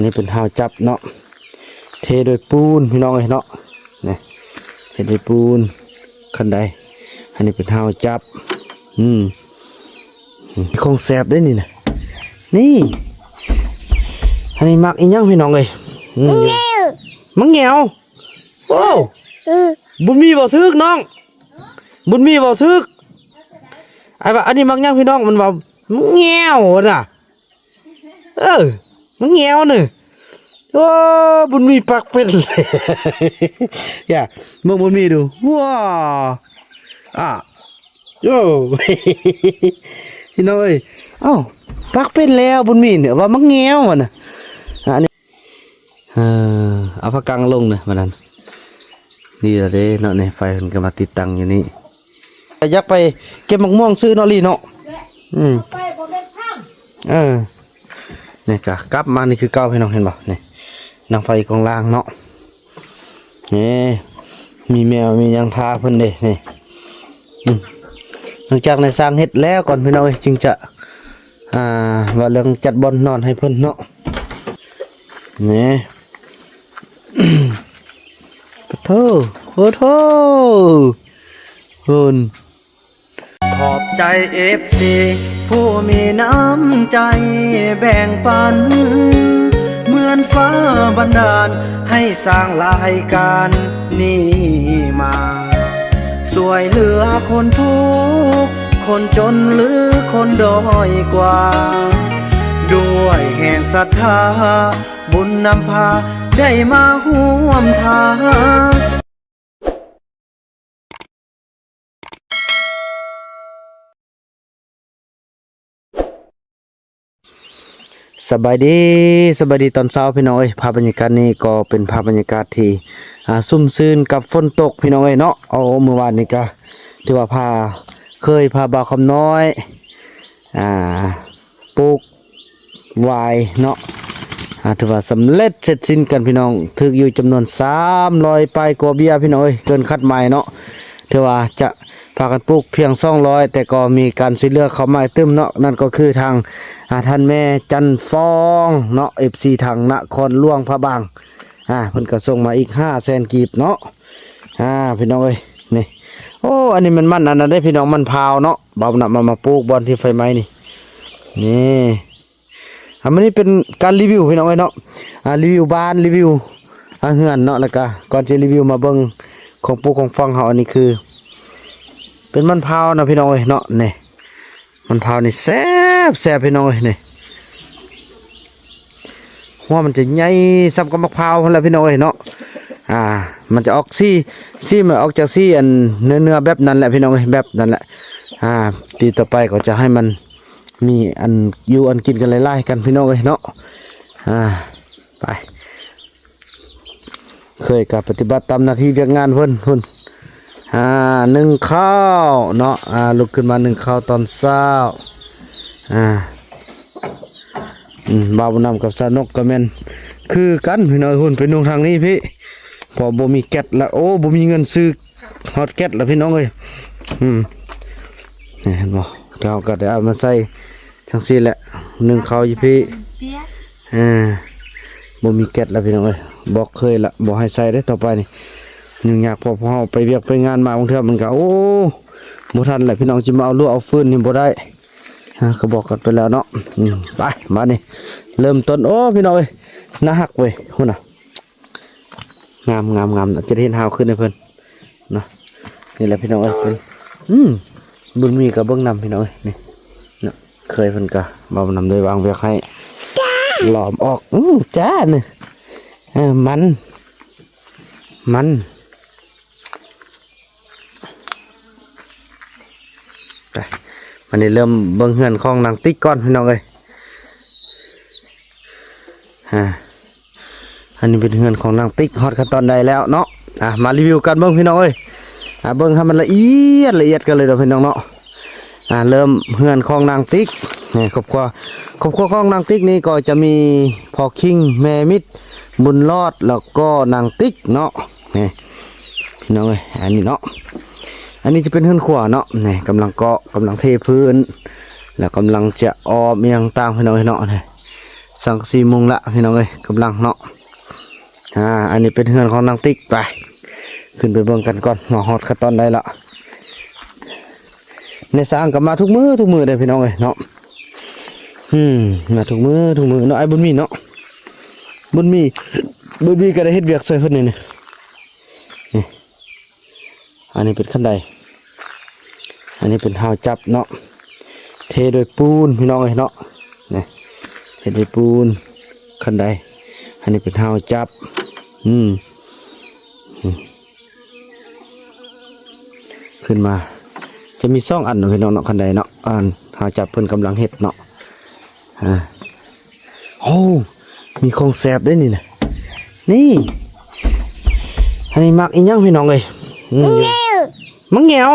ນີ້ເປັນຮາວຈັບເນາະ ເທດ້ວຍປູນພີ່ນ້ອງເອີຍເນາະ. ນີ້ເຮັດດ້ວຍປູນ ຄັນໃດ ອັນນີ້ເປັນຮາວຈັບ. ອືມ ຂອງແຊບເດ້ນີ້ນະ. ນີ້ ອັນນີ້ໝາກອີຫຍັງພີ່ນ້ອງເອີຍ? ອືມ ໝາກແງວ. ໂອ້ ອືມ ບຸນມີເວົ້າຖືກນ້ອງ ບຸນມີເວົ້າຖືກ. ອ້າຍວ່າ ອັນນີ້ໝາກຫຍັງພີ່ນ້ອງ? ມັນວ່າ ໝາກແງວນະ. ເອີ ໝາກແງວນີ້. ໂອ້ ບຸນມີປາກເປັນ. ຢ່າ ເບິ່ງບຸນມີດູ. ວ້າ ອາ ໂອ້ ພີ່ນ້ອງເອີຍ ເອົ້າ ປາກເປັນແລ້ວບຸນມີນີ້ ວ່າໝາກແງວຫັ້ນນະ. ອັນນີ້ ເອີ ເອົາຜ້າກັງລົງເດີ້ ບັດນັ້ນ. ດີແລ້ວເດ້ເນາະ ນີ້ ໄຟເພິ່ນກໍມາຕິດຕັ້ງຢູ່ນີ້. ຢາກໄປເກັບໝາກມ່ວງຊື້ເນາະ ລີເນາະ. ອືມ ເອີ ນີ້ກະກັບມານີ້ຄືເກົ່າ ພີ່ນ້ອງເຫັນບໍ່? ນີ້ ດັງໄຟຢູ່ຂ້າງລ່າງເນາະ. ນີ້ ມີແມວມີຫຍັງຖ້າເພິ່ນເດ້ ນີ້. ອືມ ຫຼັງຈາກໃນຊ່າງເຮັດແລ້ວກ່ອນ ພີ່ນ້ອງເອີຍ ຈຶ່ງຈະ ອ່າ ວ່າເລື່ອງຈັດບ່ອນນອນໃຫ້ເພິ່ນເນາະ. ນີ້ ປະໂທ ໂອ້ໂທ ເພິ່ນ ຂອບໃຈເອັຟຊີຜູ້ມີນ້ຳໃຈແບ່ງປັນ ເໝືອນຟ້າບັນດານໃຫ້ສ້າງລາຍການນີ້ມາ ຊ່ວຍເຫຼືອຄົນທຸກຄົນຈົນ ຫຼືຄົນດ້ອຍກວ່າ ດ້ວຍແຮງສັດທາ ບຸນນຳພາໄດ້ມາຮ່ວມທາງ. ສະບາຍດີ ສະບາຍດີຕອນເຊົ້າພີ່ນ້ອງເອີຍ. ພາບບັນຍາກາດນີ້ກໍເປັນພາບບັນຍາກາດທີ່ ອ່າ ຊຸ່ມຊື່ນກັບຝົນຕົກພີ່ນ້ອງເອີຍເນາະ. ໂອ້ ມື້ວານນີ້ກະຖືວ່າພາ ເຄີຍພາບ່າວຄຳນ້ອຍ ອ່າ ປູກ ຫວາຍເນາະ ອ່າ ຖືວ່າສຳເລັດເສັດສິ້ນກັນພີ່ນ້ອງ ຖືກຢູ່ຈຳນວນສາມຮ້ອຍປາຍກວ່າເບ້ຍພີ່ນ້ອງເອີຍ ເກີນຄາດໝາຍເນາະ. ຖືວ່າຈະພາກັນປູກພຽງສອງຮ້ອຍ ແຕ່ກໍມີການຊ່ວຍເຫຼືອເຂົ້າມາຕື່ມເນາະ ນັ້ນກໍຄືທາງ ອ່າ ທ່ານແມ່ຈັນຟອງເນາະ ເອັຟຊີ ທາງນະຄອນຫຼວງພະບາງ ອ່າ ເພິ່ນກໍສົ່ງມາອີກຫ້າແສນກີບເນາະ ອ່າ ພີ່ນ້ອງເອີຍ. ນີ້ ໂອ້ ອັນນີ້ແມ່ນມັນອັນນັ້ນເດ້ພີ່ນ້ອງ ມັນພາວເນາະ ບ່າວນຳເອົາມາປູກບ່ອນທີ່ໄຟໄໝ້ນີ້ ນີ້. ອ່າ ມື້ນີ້ເປັນການຣີວິວພີ່ນ້ອງເອີຍເນາະ ອ່າ ຣີວິວບ້ານ ຣີວິວ ອ່າ ເຮືອນເນາະ. ແລ້ວກະກ່ອນຈະຣີວິວ ມາເບິ່ງຂອງປູກຂອງຝັງເຮົາ ອັນນີ້ຄືເປັນມັນພາວນະພີ່ນ້ອງເອີຍເນາະ. ນີ້ ມັນພາວນີ້ແຊບໆ ພີ່ນ້ອງເອີຍ ນີ້ ຫົວມັນຈະໃຫຍ່ສ່ຳກັບໝາກພ້າວຫັ້ນແຫຼະພີ່ນ້ອງເອີຍເນາະ. ອ່າ ມັນຈະອອກສີ ສີມັນອອກຈາກສີອັນເນື້ອໆ ແບບນັ້ນແຫຼະພີ່ນ້ອງເອີຍ ແບບນັ້ນແຫຼະ. ອ່າ ປີຕໍ່ໄປກໍຈະໃຫ້ມັນ ມີອັນຢູ່ອັນກິນກັນຫຼາຍໆກັນພີ່ນ້ອງເອີຍເນາະ. ອ່າ ໄປ ເຄີຍກໍປະຕິບັດຕາມໜ້າທີ່ວຽກງານເພິ່ນພຸ້ນ. ອ່າ ໜຶ້ງເຂົ້າເນາະ ອ່າ ລຸກຂຶ້ນມາໜຶ້ງເຂົ້າຕອນເຊົ້າ. ອ່າ ອືມ ບ່າວບຸນນຳກັບສາວນົກກໍແມ່ນຄືກັນພີ່ນ້ອງເອີຍ ພຸ້ນໄປນຸ່ງທາງນີ້ພີ້ ເພາະບໍ່ມີແກັດລະ ໂອ້ ບໍ່ມີເງິນຊື້ ຮອດແກັດລະພີ່ນ້ອງເອີຍ. ອືມ ນີ້ເຫັນບໍ່ ເຮົາກໍໄດ້ເອົາມາໃສ່ຈັ່ງຊີ້ແຫຼະ ໜຶ້ງເຂົ້າຢູ່ພີ້. ເອີ ບໍ່ມີແກັດລະພີ່ນ້ອງເອີຍ ບອກເຄີຍລະ ບໍ່ໃຫ້ໃສ່ເດ້ຕໍ່ໄປນີ້ ຫຍຸ້ງຍາກ ເພາະພວກເຮົາໄປວຽກໄປງານມາ ບາງເທື່ອມັນກໍ ໂອ້ ບໍ່ທັນແຫຼະພີ່ນ້ອງ ຊິມາເອົາລົວເອົາຟືນນີ້ບໍ່ໄດ້. ອ່າ ກໍບອກກັນໄປແລ້ວເນາະ. ອືມ ໄປ ບາດນີ້ເລີ່ມຕົ້ນ ໂອ້ ພີ່ນ້ອງເອີຍ ໜ້າຮັກເວີຍ ພຸ້ນນະ. ງາມໆໆ ຈະໄດ້ເຫັນຮາວຂຶ້ນໃຫ້ເພິ່ນເນາະ. ນີ້ແຫຼະພີ່ນ້ອງເອີຍ ເພິ່ນ ອືມ ບຸນມີກໍເບິ່ງນຳພີ່ນ້ອງເອີຍ ນີ້ເນາະ ເຄີຍເພິ່ນກໍເວົ້ານຳ ໄດ້ວາງວຽກໃຫ້ ລ້ອມອອກ. ອືມ ຈ້າ ນີ້ ເອີ ມັນ ມັນ ໄປ ບາດນີ້ເລີ່ມເບິ່ງເຮືອນຂອງນາງຕິກກ່ອນພີ່ນ້ອງເອີຍ. ອ່າ ອັນນີ້ເປັນເຮືອນຂອງນາງຕິກ ຮອດຂັ້ນຕອນໃດແລ້ວເນາະ. ອ່າ ມາຣີວິວກັນເບິ່ງພີ່ນ້ອງເອີຍ. ອ່າ ເບິ່ງໃຫ້ມັນລະອຽດ ລະອຽດກັນເລີຍເນາະພີ່ນ້ອງເນາະ. ອ່າ ເລີ່ມເຮືອນຂອງນາງຕິກ. ນີ້ ຄອບຄົວ ຄອບຄົວຂອງນາງຕິກນີ້ກໍຈະມີພໍ່ຄິງ ແມ່ມິດ ບຸນລອດ ແລ້ວກໍນາງຕິກເນາະ. ນີ້ ພີ່ນ້ອງເອີຍ ອັນນີ້ເນາະ ອັນນີ້ຈະເປັນເຮືອນຄົວເນາະ. ນີ້ ກຳລັງເກາະ ກຳລັງເທພື້ນ ແລ້ວກຳລັງຈະອ້ອມອີ່ຫຍັງຕ່າງພີ່ນ້ອງເອີຍເນາະ. ນີ້ ສັງກະສີມຸງລະພີ່ນ້ອງເອີຍ ກຳລັງເນາະ. ອ່າ ອັນນີ້ເປັນເຮືອນຂອງນາງຕິກ. ໄປ ຂຶ້ນໄປເບິ່ງກັນກ່ອນວ່າຮອດຂັ້ນຕອນໃດລະ. ນາຍຊ່າງກໍມາທຸກມື້ທຸກມື້ເດ້ພີ່ນ້ອງເອີຍເນາະ. ອືມ ມາທຸກມື້ທຸກມື້ເນາະ ອ້າຍບຸນມີເນາະ. ບຸນມີ ບຸນມີກໍໄດ້ເຮັດວຽກຊ່ວຍເພິ່ນນີ້ ນີ້ ນີ້. ອັນນີ້ເປັນຄັນໄດ ອັນນີ້ເປັນຮາວຈັບເນາະ ເທດ້ວຍປູນພີ່ນ້ອງເອີຍເນາະ. ນີ້ ເຮັດດ້ວຍປູນຄັນໄດ. ອັນນີ້ເປັນຮາວຈັບ. ອືມ ຂຶ້ນມາຈະມີສອງອັນເນາະພີ່ນ້ອງເນາະ ຄັນໄດເນາະ. ອັນຮາວຈັບເພິ່ນກຳລັງເຮັດເນາະ. ອ່າ ໂອ້ ມີຂອງແຊບເດ້ນີ້ນະ. ນີ້ ອັນນີ້ໝາກອີ່ຫຍັງພີ່ນ້ອງເອີຍ? ອືມ ໝາກແງວ.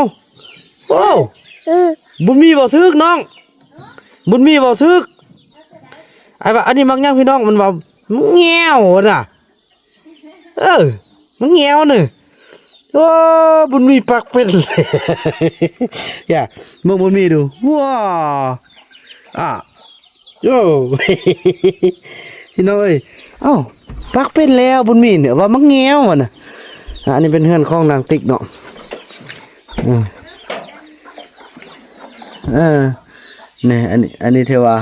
ໂອ້ ອືມ ບຸນມີເວົ້າຖືກນ້ອງ ບຸນມີເວົ້າຖືກ. ອ້າຍວ່າ ອັນນີ້ໝາກຫຍັງພີ່ນ້ອງ? ມັນວ່າ ໝາກແງວນະ. ເອີ ໝາກແງວນີ້. ໂອ້ ບຸນມີປາກເປັນ. ຢ່າ ເບິ່ງບຸນມີດູ. ວ້າ ອາ ໂອ້ ພີ່ນ້ອງເອີຍ ເອົ້າ ປາກເປັນແລ້ວບຸນມີນີ້ ວ່າໝາກແງວຫັ້ນນະ. ອາ ອັນນີ້ເປັນເຮືອນຂອງນາງຕິກເນາະ. ເອີ ເອີ ນີ້ ອັນນີ້ ອັນນີ້ຖືວ່າ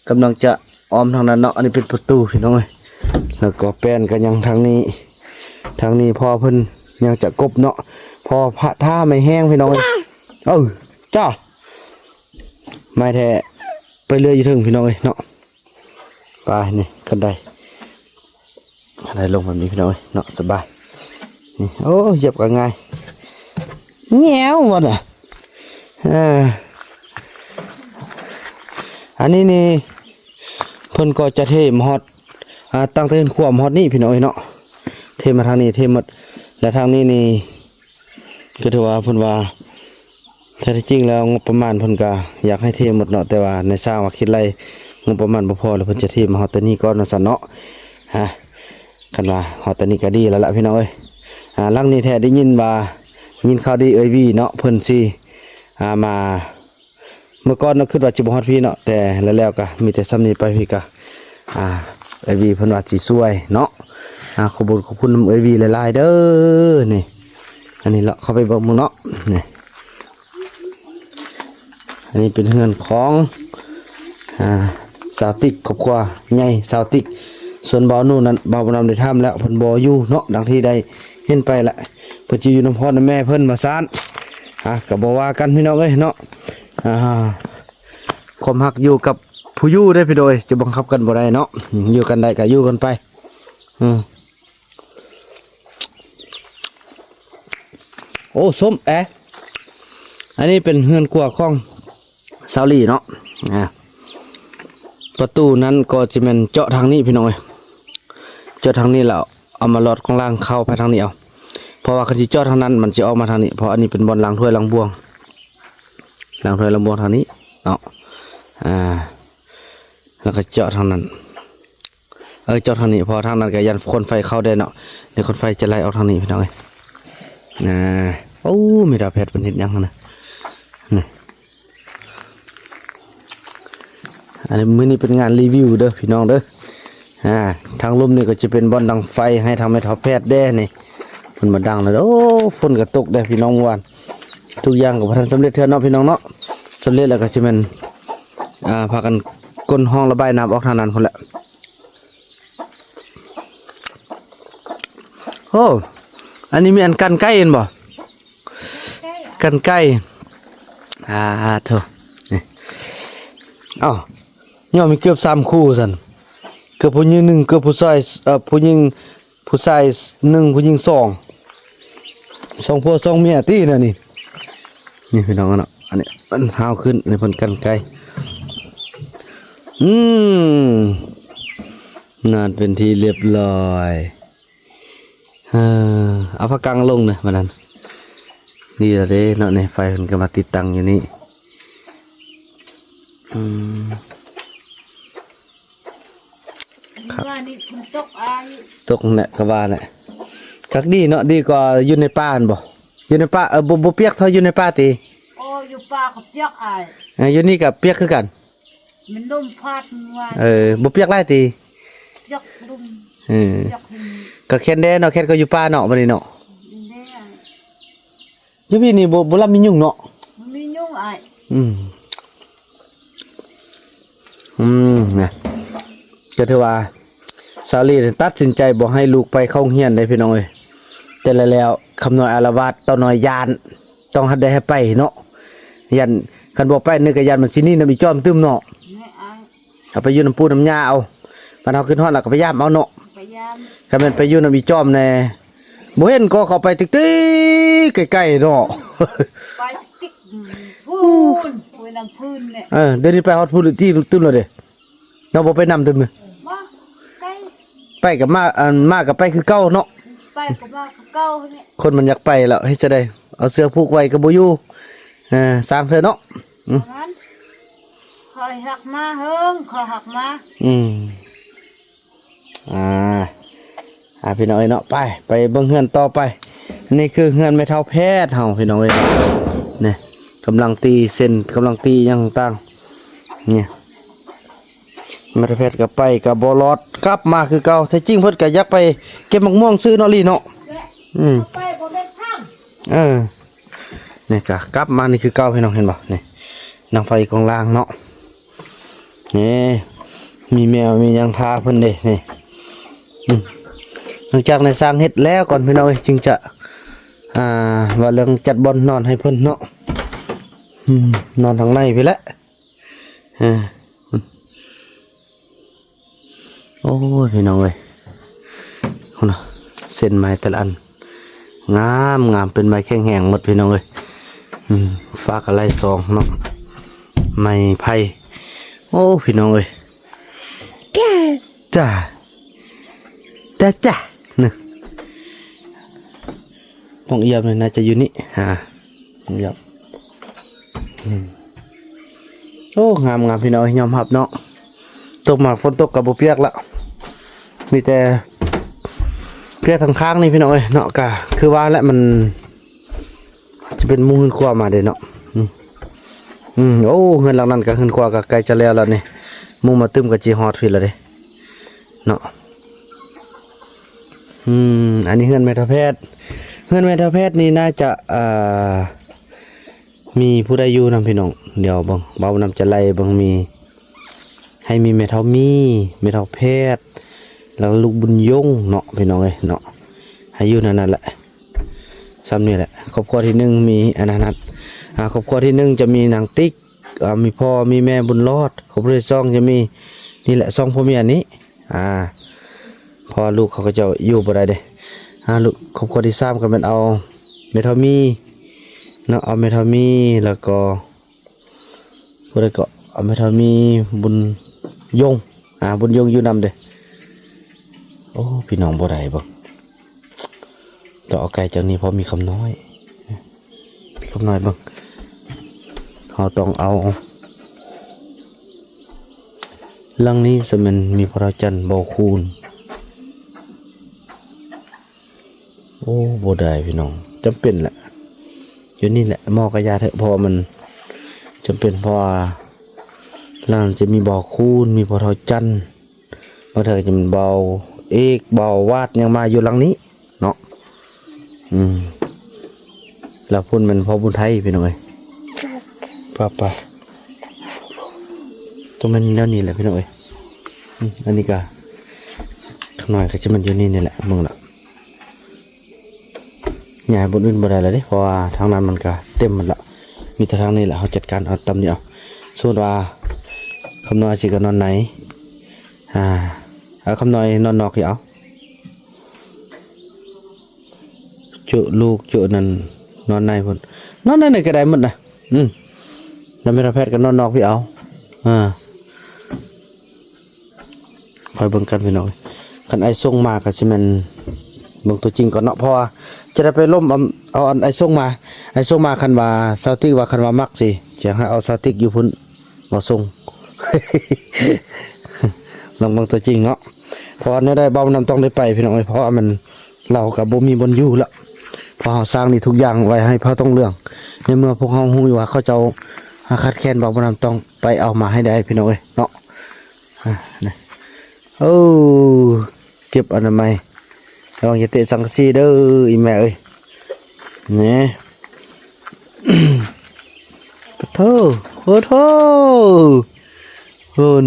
ກຳລັງຈະອ້ອມທາງນັ້ນເນາະ. ອັນນີ້ເປັນປະຕູພີ່ນ້ອງເອີຍ ແລ້ວກໍແປ້ນກໍຍັງທາງນີ້ ທາງນີ້ພໍ່ເພິ່ນຍັງຈະກົບເນາະ ເພາະວ່າຖ້າໄມ້ແຫ້ງພີ່ນ້ອງເອີຍ. ເອີ ຈ້າ ໄມ້ແທ້ ໄປເລື່ອຍຢູ່ເທິງພີ່ນ້ອງເອີຍເນາະ. ໄປ ນີ້ ຄັນໄດ ຄັນໄດລົງແບບນີ້ພີ່ນ້ອງເອີຍເນາະ ສະບາຍ. ນີ້ ໂອ້ ຢຽບກໍງ່າຍ ແງວວ່ານະ. ເອີ ອັນນີ້ນີ້ເພິ່ນກໍຈະເທມາຮອດ ອ່າ ຕັ້ງແຕ່ເຮືອນຄົວມາຮອດນີ້ພີ່ນ້ອງເອີຍເນາະ. ເທມາທາງນີ້ ເທໝົດ ແລະ ທາງນີ້ນີ້ ກໍຖືວ່າເພິ່ນວ່າ ແທ້ທີ່ຈິງແລ້ວງົບປະມານເພິ່ນກໍຢາກໃຫ້ເທໝົດເນາະ ແຕ່ວ່ານາຍຊ່າງວ່າຄິດໄລ່ງົບປະມານບໍ່ພໍ ແລ້ວເພິ່ນຈະເທມາຮອດແຕ່ນີ້ກ່ອນວ່າຊັ້ນເນາະ. ຮະ ຄັນວ່າຮອດແຕ່ນີ້ກໍດີແລ້ວລະພີ່ນ້ອງເອີຍ. ອ່າ ຫຼັງນີ້ແທ້ໄດ້ຍິນວ່າ ຍິນຂ່າວດີເອື້ອຍວີເນາະ ເພິ່ນຊິ ອ່າ ມາ ເມື່ອກ່ອນເນາະ ຄິດວ່າຊິບໍ່ຮອດພີ້ເນາະ ແຕ່ແລ້ວໆກໍມີແຕ່ສ່ຳນີ້ໄປ ພີ້ກໍ ອ່າ ເອື້ອຍວີເພິ່ນວ່າຊິຊ່ວຍເນາະ. ອ່າ ຂອບຄຸນ ຂອບຄຸນນຳເອື້ອຍວີຫຼາຍໆເດີ. ນີ້ ອັນນີ້ເລາະເຂົ້າໄປເບິ່ງເນາະ. ນີ້ ອັນນີ້ເປັນເຮືອນຂອງ ອ່າ ສາວຕິກ ຄອບຄົວໃຫຍ່ສາວຕິກ. ສ່ວນບ່າວນູ່ນັ້ນ ບ່າວບຸນນຳໄດ້ຖາມແລ້ວ ເພິ່ນບໍ່ຢູ່ເນາະ ດັ່ງທີ່ໄດ້ເຫັນໄປລະ ເພິ່ນຊິຢູ່ນຳພໍ່ນຳແມ່ເພິ່ນວ່າຊັ້ນ. ອ່າ ກໍບໍ່ວ່າກັນພີ່ນ້ອງເອີຍເນາະ. ອ່າ ຄວາມຮັກຢູ່ກັບຜູ້ຢູ່ເດ້ພີ່ນ້ອງເອີຍ ຈະບັງຄັບກັນບໍ່ໄດ້ເນາະ. ຢູ່ກັນໄດ້ກໍຢູ່ກັນໄປ. ອືມ ໂອ້ ສົ້ມແອ. ອັນນີ້ເປັນເຮືອນຄົວຂອງສາວຫຼີເນາະ. ອ່າ ປະຕູນັ້ນກໍຈະແມ່ນເຈາະທາງນີ້ພີ່ນ້ອງເອີຍ ເຈາະທາງນີ້ແລ້ວເອົາມາລອດຂ້າງລ່າງເຂົ້າໄປທາງນີ້ເອົາ ເພາະວ່າຄັນຊິເຈາະທາງນັ້ນມັນຊິອອກມາທາງນີ້ ເພາະອັນນີ້ເປັນບ່ອນລ້າງຖ້ວຍລ້າງບ່ວງ ລ້າງຖ້ວຍລ້າງບ່ວງທາງນີ້ເນາະ. ອ່າ ແລ້ວກໍເຈາະທາງນັ້ນ ເອີ ເຈາະທາງນີ້ ເພາະທາງນັ້ນກໍຢ້ານຄົນໄຟເຂົ້າແດ່ເນາະ. ນີ້ຄົນໄຟຈະໄລ່ອອກທາງນີ້ພີ່ນ້ອງເອີຍ. ອ່າ ໂອ້ ແມ່ດາວແພດເພິ່ນເຮັດຫຍັງຫັ້ນນະ ນີ້. ອັນນີ້ ມື້ນີ້ເປັນງານຣີວິວເດີພີ່ນ້ອງເດີ. ອ່າ ທາງລຸ່ມນີ້ກໍຈະເປັນບ່ອນດັງໄຟໃຫ້ທາງແມ່ເຖົ້າແພດແດ່ນີ້ ເພິ່ນມາດັງແລ້ວ. ໂອ້ ຝົນກໍຕົກເດ້ພີ່ນ້ອງ ມື້ວານ ທຸກຢ່າງກໍບໍ່ທັນສຳເລັດເທື່ອເນາະພີ່ນ້ອງເນາະ. ສຳເລັດແລ້ວກໍຊິແມ່ນ ອ່າ ພາກັນກົ້ນຮ່ອງລະບາຍນ້ຳອອກທາງນັ້ນພຸ້ນແຫຼະ. ໂອ້ ອັນນີ້ມີອັນກັ່ນໄກ່ແມ່ນບໍ່? ກັ່ນໄກ່ ອ່າ ໂທ້ ນີ້ ເອົ້າ ຍ້ອນມີເກືອບສາມຄູ່ຊັ້ນ ເກືອບຜູ້ຍິງໜຶ່ງ ເກືອບຜູ້ຊາຍ ເອີ ຜູ້ຍິງ ຜູ້ຊາຍໜຶ່ງ ຜູ້ຍິງສອງ ສອງຜົວສອງເມຍຕິແນວນີ້. ນີ້ພີ່ນ້ອງເນາະ ອັນນີ້ມັນຫາວຂຶ້ນ ອັນນີ້ເພິ່ນກັ່ນໄກ່. ອືມ ນອນເປັນທີ່ລຽບຮ້ອຍ. ເອີ ເອົາຜ້າກັງລົງນະ ບາດນັ້ນ ນີ້ລະເດ້ເນາະ. ນີ້ໄຟເພິ່ນກໍມາຕິດຕັ້ງຢູ່ນີ້. ອືມ ຄັກ ວ່ານີ້ຝົນຕົກອ້າຍ ຕົກແຫຼະ ກໍວ່າແຫຼະ. ຄັກດີເນາະ ດີກວ່າຢູ່ໃນປ່າຫັ້ນບໍ່? ຢູ່ໃນປ່າ ເອີ ບໍ່ ບໍ່ປຽກເທົ່າຢູ່ໃນປ່າຕິ? ໂອ້ ຢູ່ປ່າກໍປຽກອ້າຍ. ເອີ ຢູ່ນີ້ກໍປຽກຄືກັນ. ມັນລົມພັດວ່າ ເອີ ບໍ່ປຽກຫຼາຍຕິ? ຢາກລົມ ເອີ ຢາກລົມ ກໍແຄນແດ່ເນາະ ແຄນກໍຢູ່ປ່າເນາະ ບັດນີ້ເນາະ ແດ່ ຢູ່ພີ້ນີ້ບໍ່ ບໍ່ລຳມີຍຸງເນາະ ບໍ່ມີຍຸງອ້າຍ ອືມ ອືມ ນະ ກໍຖືວ່າ ສາວລີຕັດສິນໃຈບໍ່ໃຫ້ລູກໄປເຂົ້າໂຮງຮຽນເດ້ພີ່ນ້ອງເອີຍ ແຕ່ລະແລ້ວ ຄຳນ້ອຍອາລະວາດ ເຕົ້ານ້ອຍຢ້ານ ຕ້ອງໃຫ້ໄດ້ໃຫ້ໄປເນາະ ຢ້ານ ຄັນບໍ່ໄປນີ້ກໍຢ້ານມັນຊິໜີນຳອີ່ຈ້ອມຕື່ມເນາະ ແມ່ນອ້າຍ ເອົາໄປຢູ່ນຳປູ່ນຳຍ່າເອົາ ຄັນເຮົາຄິດຮອດລະກໍໄປຢາມເອົາເນາະ ໄປຢາມ ຄັນແມ່ນໄປຢູ່ນຳອີ່ຈ້ອມແດ່ ບໍ່ເຫັນກໍເຂົ້າໄປຕິກໆ ໄກໆເນາະ ໄປຕິກໆ ພຸ້ນ ໄປນຳພຸ້ນແຫຼະ ເອີ ດຽວນີ້ໄປຮອດພຸ້ນຕິຕື່ມແລ້ວເດ້ ເຮົາບໍ່ໄປນຳຕື່ມ ບໍ່ ໄປ ໄປກັບມາ ອັນ ມາກັບໄປຄືເກົ່າເນາະ ໄປກັບມາຄືເກົ່ານີ້ ຄົນມັນຢາກໄປແລ້ວ ເຮັດຈັ່ງໃດ ເອົາເຊືອກຜູກໄວ້ກໍບໍ່ຢູ່ ເອີ ຊ່າງເຖາະເນາະ ອືມ ປະມານ ຂ້ອຍຮັກມາເຫິງ ຂ້ອຍຮັກມາ ອືມ ອ່າ ອ່າ ພີ່ນ້ອງເອີຍເນາະ ໄປ ໄປເບິ່ງເຮືອນຕໍ່ໄປ ນີ້ຄືເຮືອນແມ່ເຖົ້າແພດເຮົາ ພີ່ນ້ອງເອີຍ ນີ້ ກຳລັງຕີເສັ້ນ ກຳລັງຕີຫຍັງຕ່າງໆ ນີ້ ແມ່ເຖົ້າແພດກໍໄປກໍບໍ່ລອດ ກັບມາຄືເກົ່າ ແທ້ຈິງເພິ່ນກໍຢາກໄປເກັບໝາກມ່ວງຊື່ເນາະ ລີເນາະ ອືມ ໄປບໍ່ແມ່ນທາງ ເອີ ນີ້ກໍກັບມານີ້ຄືເກົ່າ ພີ່ນ້ອງເຫັນບໍ່ ນີ້ ນັ່ງໄຟກອງລ່າງເນາະ ນີ້ ມີແມວມີຫຍັງຖ້າເພິ່ນເດ້ ນີ້ ອືມ ຫຼັງຈາກໃນຊ່າງເຮັດແລ້ວກ່ອນ ພີ່ນ້ອງເອີຍ ຈຶ່ງຈະ ອ່າ ວ່າເລື່ອງຈັດບ່ອນນອນໃຫ້ເພິ່ນເນາະ ອືມ ນອນທາງໃນພີ້ແຫຼະ ເອີ ໂອ້ຍ ພີ່ນ້ອງເອີຍ ພຸ້ນນະ ເສັ້ນໄມ້ແຕ່ລະອັນ ງາມໆ ເປັນໄມ້ແຂງແຮງໝົດ ພີ່ນ້ອງເອີຍ ອືມ ຝາກະໄລສອງເນາະ ໄມ້ໄຜ່ ໂອ້ ພີ່ນ້ອງເອີຍ ຈ້າ ຈ້າ ຈ້າ ນະ ປ່ອງອຽມນີ້ໜ້າຈະຢູ່ນີ້ ອ່າ ປ່ອງອຽມ ອືມ ໂອ້ ງາມໆ ພີ່ນ້ອງເອີຍ ຍອມຮັບເນາະ ຕົກມາຝົນຕົກກໍບໍ່ປຽກລະ ມີແຕ່ເປຍທາງຂ້າງນີ້ ພີ່ນ້ອງເອີຍເນາະ ກະຄືວ່າແຫຼະ ມັນຈະເປັນມຸງເຮືອນຄົວມາເດ້ເນາະ ອືມ ອືມ ໂອ້ ເຮືອນຫຼັງນັ້ນກະເຮືອນຄົວກະໃກ້ຈະແລ້ວລະນີ້ ມຸງມາຕຶ້ມກະຊິຮອດພີ້ລະເດ້ເນາະ ອືມ ອັນນີ້ເຮືອນແມ່ເຖົ້າແພດ ເຮືອນແມ່ເຖົ້າແພດນີ້ໜ້າຈະ ອ່າ ມີຜູ້ໃດຢູ່ນຳ ພີ່ນ້ອງ ດຽວເບິ່ງ ເບົານຳຈະໄລ່ເບິ່ງ ມີ ໃຫ້ມີແມ່ເຖົ້າມີ ແມ່ເຖົ້າແພດ ແລ້ວລູກບຸນຍົງເນາະ ພີ່ນ້ອງເອີຍເນາະ ໃຫ້ຢູ່ໃນນັ້ນແຫຼະ ຊ່ຳນີ້ແຫຼະ ຄອບຄົວທີໜຶ່ງມີອັນນັ້ນ ອ່າ ຄອບຄົວທີໜຶ່ງຈະມີນາງຕິກ ອ່າ ມີພໍ່ມີແມ່ບຸນລອດ ຄອບຄົວທີສອງຈະມີ ນີ້ແຫຼະ ສອງຜົວເມຍນີ້ ອ່າ ເພາະວ່າລູກເຂົາກໍເຈົ້າຢູ່ບໍ່ໄດ້ເດ້ ອ່າ ລູກ ຄອບຄົວທີສາມກໍແມ່ນເອົາແມ່ເຖົ້າມີເນາະ ເອົາແມ່ເຖົ້າມີ ແລ້ວກໍຜູ້ໃດກໍເອົາແມ່ເຖົ້າມີ ບຸນຍົງ ອ່າ ບຸນຍົງຢູ່ນຳເດ້ ໂອ້ ພີ່ນ້ອງບໍ່ໄດ້ເບິ່ງ ຕ້ອງເອົາໄກຈາກນີ້ ເພາະມີຄຳນ້ອຍ ມີຄຳນ້ອຍເບິ່ງ ເຮົາຕ້ອງເອົາ ຫຼັງນີ້ສະແມ່ນມີພໍ່ເຖົ້າຈັນ ເບົາຄູນ ໂອ້ ບໍ່ໄດ້ພີ່ນ້ອງ ຈຳເປັນແຫຼະ ຢູ່ນີ້ແຫຼະ ໝໍກະຢ່າເຖາະ ເພາະວ່າມັນຈຳເປັນ ເພາະວ່າຫຼັງນັ້ນຈະມີເບົາຄູນ ມີພໍ່ເຖົ້າຈັນ ບາງເທື່ອກໍຈະເປັນເບົາເອກ ເບົາວາດ ຫຍັງມາຢູ່ຫຼັງນີ້ເນາະ ອືມ ແລ້ວພຸ້ນແມ່ນພໍ່ບຸນໄທ ພີ່ນ້ອງເອີຍ ປ້າໆ ຕ້ອງແມ່ນແນວນີ້ແຫຼະ ພີ່ນ້ອງເອີຍ ອືມ ອັນນີ້ກະ ຂ້າງໃນກໍຈະແມ່ນຢູ່ນີ້ນີ້ແຫຼະ ເບິ່ງລະ ຍ້າຍບ່ອນອື່ນບໍ່ໄດ້ລະເດ້ ເພາະວ່າທາງນັ້ນມັນກະເຕັມໝົດລະ ມີແຕ່ທາງນີ້ແຫຼະ ເຮົາຈັດການເອົາຕາມນີ້ເອົາ ສົມມຸດວ່າ ຄຳນ້ອຍຊິກະນອນໃນ ອ່າ ເອົາ ຄຳນ້ອຍນອນນອກ ເອົາ ຈຸລູກຈຸນັ້ນ ນອນໃນພຸ້ນ ນອນໃນນີ້ກະໄດ້ໝົດນະ ອືມ ແລ້ວແມ່ນວ່າແພດກໍນອນນອກພີ້ເອົາ ອ່າ ຄອຍເບິ່ງກັນພີ່ນ້ອງ ຄັນອ້າຍສົ່ງມາກໍຊິແມ່ນເບິ່ງຕົວຈິງກ່ອນເນາະ ເພາະວ່າຈະໄດ້ໄປລົມເອົາ ເອົາອັນອ້າຍສົ່ງມາ ອ້າຍສົ່ງມາ ຄັນວ່າສາວຕິກວ່າ ຄັນວ່າມັກຊິ ຈະໃຫ້ເອົາສາວຕິກຢູ່ພຸ້ນມາສົ່ງ ລອງເບິ່ງຕົວຈິງເນາະ ເພາະວ່າແນວໃດເບົານຳຕ້ອງໄດ້ໄປພີ່ນ້ອງເອີຍ ເພາະວ່າມັນ ລາວກໍບໍ່ມີບ່ອນຢູ່ລະ ເພາະເຮົາສ້າງນີ້ທຸກຢ່າງໄວ້ໃຫ້ພະທອງເຫຼືອງ ໃນເມື່ອພວກເຮົາຮູ້ຢູ່ວ່າເຂົາເຈົ້າ ຫາກຂາດແຄນ ບ່າວບຸນນຳຕ້ອງໄປເອົາມາໃຫ້ໄດ້ພີ່ນ້ອງເອີຍເນາະ. ອາ ນີ້ ໂອ້ ເກັບອະນາໄມ ລະວັງຢ່າເຕະສັງກະສີເດີອີ່ແມ່ເອີຍ. ນີ້ ປະໂທ ໂອ້ໂທ ໂຫນ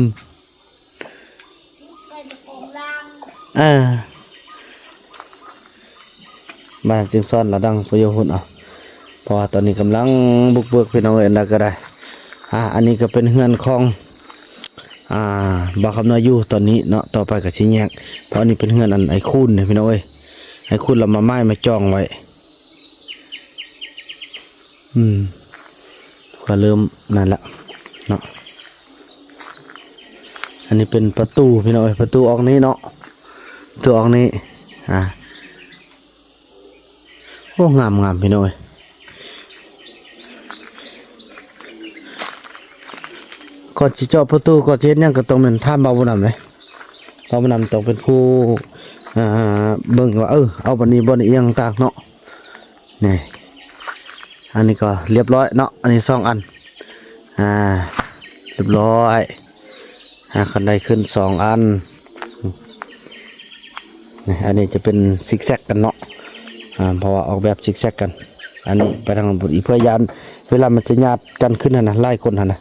ອ່າ ບ້ານຈຶ່ງຊ້ອນລະດັງປະໂຍພຸ້ນເອົາ ເພາະວ່າຕອນນີ້ກຳລັງບຸກເບີກພີ່ນ້ອງເອີຍ ອັນໃດກໍໄດ້. ອ່າ ອັນນີ້ກໍເປັນເຮືອນຂອງ ອ່າ ບ່າວຄຳນ້ອຍຢູ່ຕອນນີ້ເນາະ ຕໍ່ໄປກໍຊິແຍກ ເພາະອັນນີ້ເປັນເຮືອນອັນໄອ້ຄູນເດ້ພີ່ນ້ອງເອີຍ ໄອ້ຄູນລະມາໝາຍມາຈອງໄວ້. ອືມ ກໍເລີ່ມນັ້ນລະເນາະ. ອັນນີ້ເປັນປະຕູພີ່ນ້ອງເອີຍ ປະຕູອອກນີ້ເນາະ ປະຕູອອກນີ້. ອ່າ ໂອ້ ງາມໆ ພີ່ນ້ອງເອີຍ. ກ່ອນຊິເຈາະປະຕູ ກ່ອນຊິເຮັດຫຍັງ ກໍຕ້ອງແມ່ນຖາມບ່າວບຸນນຳເດ້. ບ່າວບຸນນຳຕ້ອງເປັນຜູ້ ອ່າ ເບິ່ງວ່າ ເອີ ເອົາບ່ອນນີ້ ບ່ອນນີ້ ອີ່ຫຍັງຕ່າງເນາະ. ນີ້ ອັນນີ້ກໍລຽບຮ້ອຍເນາະ ອັນນີ້ສອງອັນ ອ່າ ລຽບຮ້ອຍ. ອ່າ ຄັນໄດ້ຂຶ້ນສອງອັນ ນີ້ ອັນນີ້ຈະເປັນຊິກແຊັກກັນເນາະ ອ່າ ເພາະວ່າອອກແບບຊິກແຊັກກັນ. ອັນນີ້ໄປທາງພຸ້ນອີກ ເພື່ອຢ້ານເວລາມັນຈະຍາດກັນຂຶ້ນຫັ້ນນະ ຫຼາຍຄົນຫັ້ນນະ.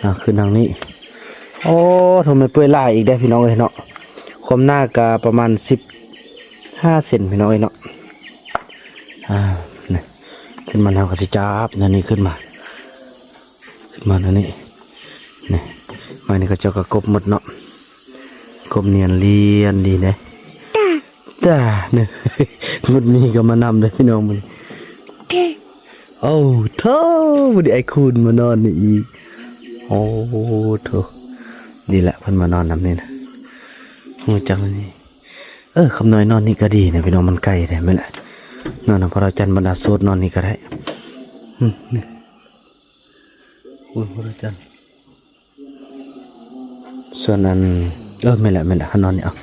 ອ່າ ຂຶ້ນທາງນີ້ ໂອ້ ໂທ້ ແມ່ນເປື່ອຍຫຼາຍອີກເດ້ພີ່ນ້ອງເອີຍເນາະ. ຄວາມໜາກະປະມານສິບຫ້າເຊັນພີ່ນ້ອງເອີຍເນາະ. ອ່າ ນີ້ ຂຶ້ນມາ ເຮົາກໍຊິຈັບແນວນີ້ຂຶ້ນມາ ຂຶ້ນມາແນວນີ້. ນີ້ ໄມ້ນີ້ເຂົາເຈົ້າກໍກົບໝົດເນາະ ກົບນຽນລຽນດີເດ້. ຕາ ຕາ ນີ້ ໝົດມີກໍມານຳເດ້ພີ່ນ້ອງມື້ນີ້. ໂອ້ ໂທ້ ບໍ່ໄດ້ໄອ້ຄູນມານອນນີ້ອີກ. ໂອ້ ໂທ້ ດີແຫຼະເພິ່ນມານອນນຳນີ້ນະ ຮູ້ຈັກແລ້ວນີ້. ເອີ ຄຳນ້ອຍນອນນີ້ກໍດີນະພີ່ນ້ອງ ມັນໃກ້ແທ້ແມ່ນແຫຼະເນາະ. ນຳພະດາວຈັນບັນດາໂສດນອນນີ້ກໍໄດ້. ອືມ ນີ້ ໂອ້ຍ ພະດາວຈັນ. ສ່ວນອັນ ເອີ ແມ່ນແຫຼະ ແມ່ນແຫຼະ ເຮົານອນນີ້ເອົາ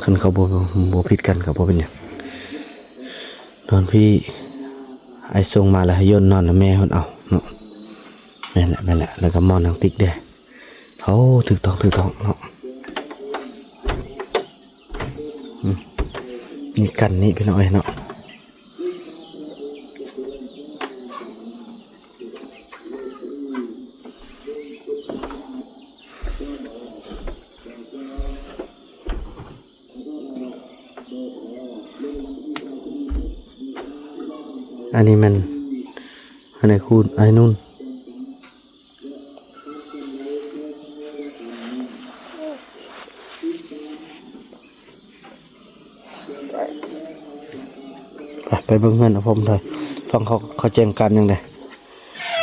ຄັນເຂົາບໍ່ ບໍ່ຜິດກັນກໍບໍ່ເປັນຫຍັງ. ນອນພີ້ ອ້າຍສົ່ງມາແລ້ວໃຫ້ໂຍນນອນນຳແມ່ເພິ່ນເອົາເນາະ. ແມ່ນແຫຼະ ແມ່ນແຫຼະ ແລ້ວກໍໝໍນໜັງຕິກເດ້. ໂອ້ ຖືກຕ້ອງ ຖືກຕ້ອງເນາະ. ອືມ ນີ້ກັນນີ້ພີ່ນ້ອງເອີຍເນາະ. ອັນນີ້ແມ່ນ ອັນນີ້ຄູນ ອັນນີ້ນູນ. ໄປ ໄປເບິ່ງເຮືອນອາພົມເດີ ຟັງເຂົາ ເຂົາແຈ້ງການຫຍັງແດ່.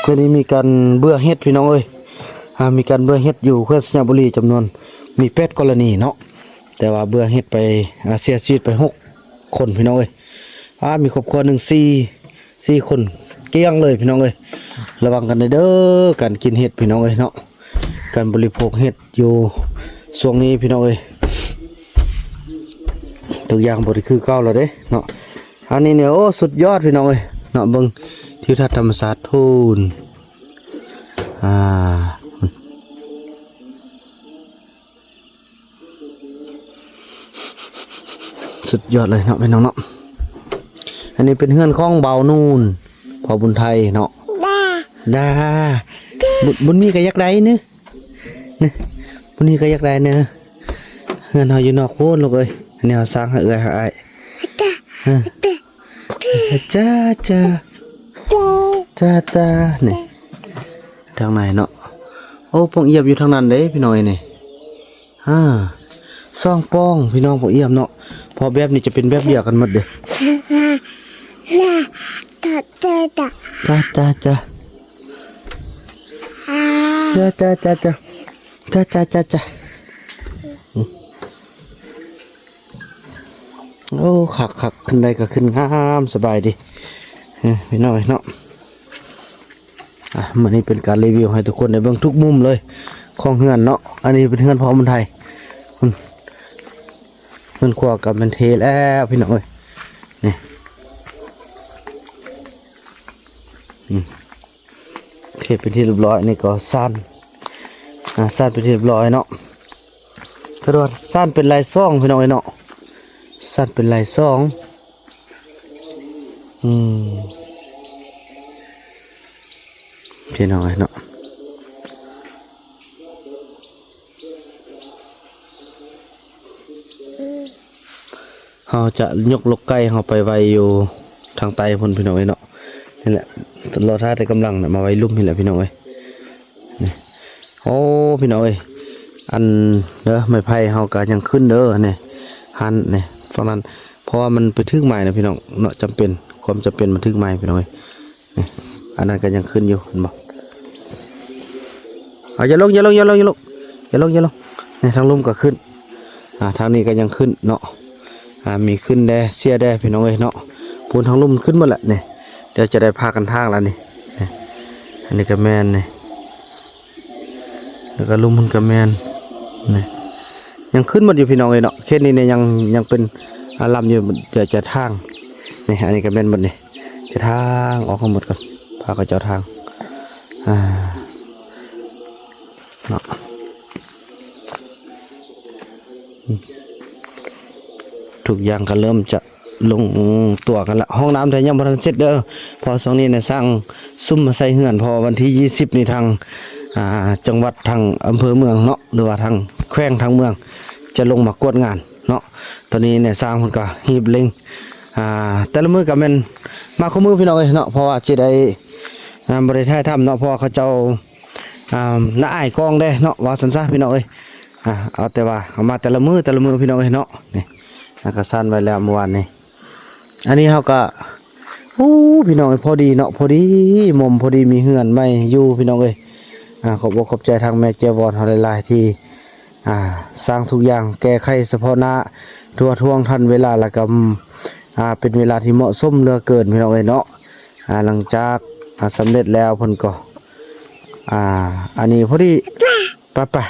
ເທື່ອນີ້ມີການເບື່ອເຫັດພີ່ນ້ອງເອີຍ. ອ່າ ມີການເບື່ອເຫັດຢູ່ແຂວງໄຊຍະບູລີ ຈຳນວນມີແປດກໍລະນີເນາະ ແຕ່ວ່າເບື່ອເຫັດໄປ ອ່າ ເສຍຊີວິດໄປຫົກຄົນພີ່ນ້ອງເອີຍ. ອ່າ ມີຄອບຄົວໜຶ່ງ ສີ່ ສີ່ຄົນ ກ້ຽງເລີຍພີ່ນ້ອງເອີຍ. ລະວັງກັນເດີ ການກິນເຫັດພີ່ນ້ອງເອີຍເນາະ ການບໍລິໂພກເຫັດຢູ່ຊ່ວງນີ້ພີ່ນ້ອງເອີຍ ທຸກຢ່າງບໍ່ໄດ້ຄືເກົ່າແລ້ວເດ້ເນາະ. ອັນນີ້ນີ້ ໂອ້ ສຸດຍອດພີ່ນ້ອງເອີຍເນາະ ເບິ່ງທິວທັດທຳມະຊາດພຸ້ນ. ອ່າ ສຸດຍອດເລີຍເນາະພີ່ນ້ອງເນາະ. ອັນນີ້ເປັນເຮືອນຂອງບ່າວນູນ ພໍ່ບຸນໄທເນາະ. ດາ ດາ ບຸນ ບຸນມີກໍຢາກໄດ້ເນາະ. ນີ້ ຜູ້ນີ້ກໍຢາກໄດ້ເນີ ເຮືອນເຮົາຢູ່ນອກໂພນລູກເອີຍ. ອັນນີ້ເຮົາສ້າງໃຫ້ເອື້ອຍໃຫ້ອ້າຍ. ເອີ ຈ້າ ຈ້າ ຈ້າ ຈ້າ ນີ້ ທາງໃນເນາະ. ໂອ້ ປ່ອງອຽບຢູ່ທາງນັ້ນເດ້ພີ່ນ້ອງເອີຍນີ້. ອ່າ ສອງປ່ອງພີ່ນ້ອງ ປ່ອງອຽບເນາະ ເພາະແບບນີ້ຈະເປັນແບບດຽວກັນໝົດເດ້. ຈ້າ ຈ້າ ຈ້າ ຈ້າ ຈ້າ ຈ້າ ຈ້າ ໂອ້ ຄັກໆ ຂຶ້ນໄດ້ກໍຂຶ້ນງາມ ສະບາຍດີ ເອີ ພີ່ນ້ອງເນາະ. ອ່ະ ມື້ນີ້ເປັນການຣີວິວໃຫ້ທຸກຄົນໄດ້ເບິ່ງທຸກມຸມເລີຍຂອງເຮືອນເນາະ. ອັນນີ້ເປັນເຮືອນພໍ່ບຸນໄທ ອືມ ເຮືອນຄົວກໍແມ່ນເທແລ້ວພີ່ນ້ອງເອີຍ. ນີ້ ອືມ ເທ ເຮັດເປັນທີ່ຮຽບຮ້ອຍ ນີ້ກໍຊານ ອ່າ ຊານເປັນທີ່ຮຽບຮ້ອຍເນາະ. ເພິ່ນວ່າຊານເປັນລາຍຊ່ອງ ພີ່ນ້ອງເອີຍເນາະ ຊານເປັນລາຍຊ່ອງ. ອືມ ພີ່ນ້ອງເອີຍເນາະ. ເຮົາຈະຍົກລົກໄກ່ເຮົາໄປໄວ້ຢູ່ທາງໃຕ້ພຸ້ນ ພີ່ນ້ອງເອີຍເນາະ. ນີ້ແຫຼະ ລໍຖ້າແຕ່ກຳລັງນະ ມາໄວ້ລຸ່ມນີ້ແຫຼະ ພີ່ນ້ອງເອີຍ. ນີ້ ໂອ້ ພີ່ນ້ອງເອີຍ ອັນເດີ ໄມ້ໄຜ່ເຮົາກໍຍັງຂຶ້ນເດີ ນີ້ ຫັ້ນ ນີ້ ຝັ່ງນັ້ນ ເພາະວ່າມັນໄປຖືກໄມ້ນະ ພີ່ນ້ອງເນາະ ຈຳເປັນ ຄວາມຈຳເປັນມັນຖືກໄມ້ ພີ່ນ້ອງເອີຍ. ນີ້ ອັນນັ້ນກໍຍັງຂຶ້ນຢູ່ ເຫັນບໍ່? ເອົາ ຢ່າລົງ ຢ່າລົງ ຢ່າລົງ ຢ່າລົງ ຢ່າລົງ ຢ່າລົງ. ນີ້ ທາງລຸ່ມກໍຂຶ້ນ ອ່າ ທາງນີ້ກໍຍັງຂຶ້ນເນາະ. ອ່າ ມີຂຶ້ນແດ່ ເສຍແດ່ ພີ່ນ້ອງເອີຍເນາະ. ພຸ້ນ ທາງລຸ່ມຂຶ້ນໝົດແຫຼະນີ້. ດຽວຈະໄດ້ພາກັນຖາງແລ້ວນີ້ ນີ້ ອັນນີ້ກໍແມ່ນນີ້ ແລ້ວກໍລຸ່ມພຸ້ນກໍແມ່ນນີ້. ຍັງຂຶ້ນໝົດຢູ່ ພີ່ນ້ອງເອີຍເນາະ. ເຂດນີ້ນີ້ຍັງ ຍັງເປັນ ອ່າ ລຳຢູ່ ດຽວຈະຖາງນີ້. ອັນນີ້ກໍແມ່ນໝົດນີ້ ຈະຖາງອອກທັງໝົດກ່ອນ ພາເຂົາເຈົ້າຖາງ ອ່າ ເນາະ. ທຸກຢ່າງກໍເລີ່ມຈະລົງຕົວກັນລະ. ຫ້ອງນ້ຳແທ້ຍັງບໍ່ທັນເສັດເດີ ເພາະຊ່ວງນີ້ນະ ສ້າງຊຸມມາໃສ່ເຮືອນ ເພາະວັນທີຊາວ ນີ້ທາງ ອ່າ ຈັງຫວັດ ທາງອຳເພີເມືອງເນາະ ຫຼືວ່າທາງແຂວງ ທາງເມືອງ ຈະລົງມາກວດງານເນາະ. ຕອນນີ້ນະ ຊ່າງເພິ່ນກໍຮີບເລັ່ງ ອ່າ ແຕ່ລະມື້ກໍແມ່ນມາຄູ່ມື້ ພີ່ນ້ອງເອີຍເນາະ ເພາະວ່າຊິໄດ້ ອ່າ ບໍ່ໄດ້ຖ່າຍທຳເນາະ ເພາະວ່າເຂົາເຈົ້າ ອ່າ ໜ້າອາຍກ້ອງເດ້ເນາະ ວ່າຊັ້ນຊະ ພີ່ນ້ອງເອີຍ. ອ່າ ເອົາແຕ່ວ່າເຮົາມາແຕ່ລະມື້ ແຕ່ລະມື້ ພີ່ນ້ອງເອີຍເນາະ. ນີ້ ອ່າ ກໍສ້າງໄວ້ແລ້ວມື້ວານນີ້. ອັນນີ້ເຮົາກໍ ໂອ້ ພີ່ນ້ອງເອີຍ ພໍດີເນາະ ພໍດີໝົ່ມ ພໍດີມີເຮືອນໃໝ່ຢູ່ ພີ່ນ້ອງເອີຍ. ອ່າ ຂອບອົກຂອບໃຈທາງແມ່ແຈວອນເຮົາຫຼາຍໆ ທີ່ ອ່າ ສ້າງທຸກຢ່າງ ແກ້ໄຂສະເພາະໜ້າ ທົ່ວທ່ວງທັນເວລາ ແລ້ວກໍ ອ່າ ເປັນເວລາທີ່ເໝາະສົມເຫຼືອເກີນ ພີ່ນ້ອງເອີຍເນາະ. ອ່າ ຫຼັງຈາກ ອ່າ ສຳເລັດແລ້ວເພິ່ນກໍ ອ່າ ອັນນີ້ພໍດີ ປະ ປະ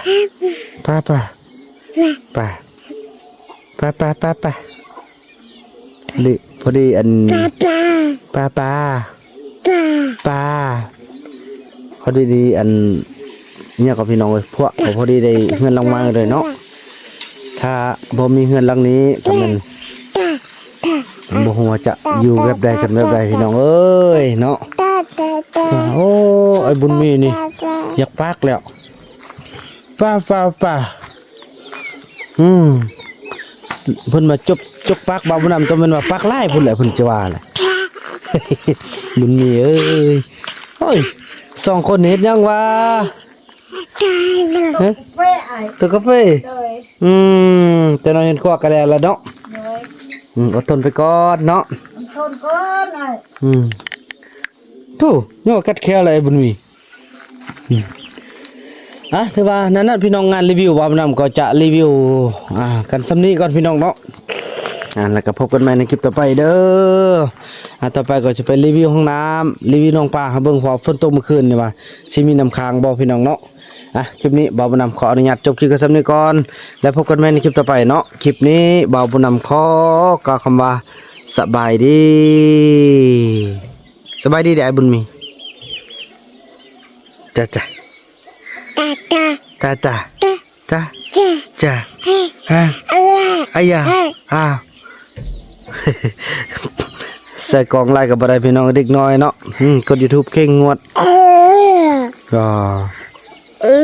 ປະ ປະ ປະ ປະ ປະ ປະ ຫຼື ພໍດີອັນ ປາ ປາ ປາ ປາ ພໍດີອັນ ອີຫຍັງກໍ ພີ່ນ້ອງເອີຍ ພວກກໍພໍດີໄດ້ເຮືອນຫຼັງໃໝ່ເລີຍເນາະ. ຖ້າບໍ່ມີເຮືອນຫຼັງນີ້ກໍແມ່ນ ບໍ່ຮູ້ວ່າຈະຢູ່ແບບໃດກັນແບບໃດ ພີ່ນ້ອງເອີຍເນາະ. ໂອ້ ໄອ້ບຸນມີນີ້ຢາກປາກແລ້ວ ປາ ປາ ປາ. ອືມ ເພິ່ນມາຈົກ ຈົກປາກບ່າວບຸນນຳ ຕ້ອງແມ່ນວ່າປາກຫຼາຍພຸ້ນແຫຼະ ເພິ່ນຈະວ່າແຫຼະ ບຸນມີເອີຍ. ໂອ້ຍ ສອງຄົນເຮັດຫຍັງວະ? ຮະ? ກາເຟອ້າຍ ຕົວກາເຟ. ໂດຍ. ອືມ ແຕ່ນ້ອຍເຫັນຄວັກກະແດລະເນາະ. ໂດຍ. ອືມ ອົດທົນໄປກ່ອນເນາະ ອົດທົນກ່ອນອ້າຍ. ອືມ ໂທ້ ຍັງວ່າກັດແຂ້ວແຫຼະ ໄອ້ບຸນມີ. ອືມ ອ່ະ ຖືວ່ານັ້ນນະ ພີ່ນ້ອງ ງານຣີວິວບ່າວບຸນນຳກໍຈະຣີວິວ ອ່າ ກັນສ່ຳນີ້ກ່ອນ ພີ່ນ້ອງເນາະ. ອ່າ ແລ້ວກໍພົບກັນໃໝ່ໃນຄລິບຕໍ່ໄປເດີ. ອ່າ ຕໍ່ໄປກໍຈະໄປຣີວິວຫ້ອງນ້ຳ ຣີວິວໜອງປາໃຫ້ເບິ່ງ ເພາະວ່າຝົນຕົກມື້ຄືນນີ້ວ່າຊິມີນ້ຳຄ້າງບໍ່ ພີ່ນ້ອງເນາະ. ອ່ະ ຄລິບນີ້ບ່າວບຸນນຳຂໍອະນຸຍາດຈົບຄລິບກັນສ່ຳນີ້ກ່ອນ ແລ້ວພົບກັນໃໝ່ໃນຄລິບຕໍ່ໄປເນາະ. ຄລິບນີ້ບ່າວບຸນນຳຂໍກ່າວຄຳວ່າ ສະບາຍດີ. ສະບາຍດີເດີອ້າຍບຸນມີ. ຈ້າ ຈ້າ ຕາ ຕາ ຕາ ຕາ ຕາ ຕາ ຈ້າ ຮະ ອາ ອາ ອາ ອາ ອາ ອາ. ໃສ່ກ້ອງຫຼາຍກໍບໍ່ໄດ້ ພີ່ນ້ອງ ເດັກນ້ອຍເນາະ. ອືມ ກົດຢູທູບເຄັ່ງງວດ ເອີ ກໍ ເອີ.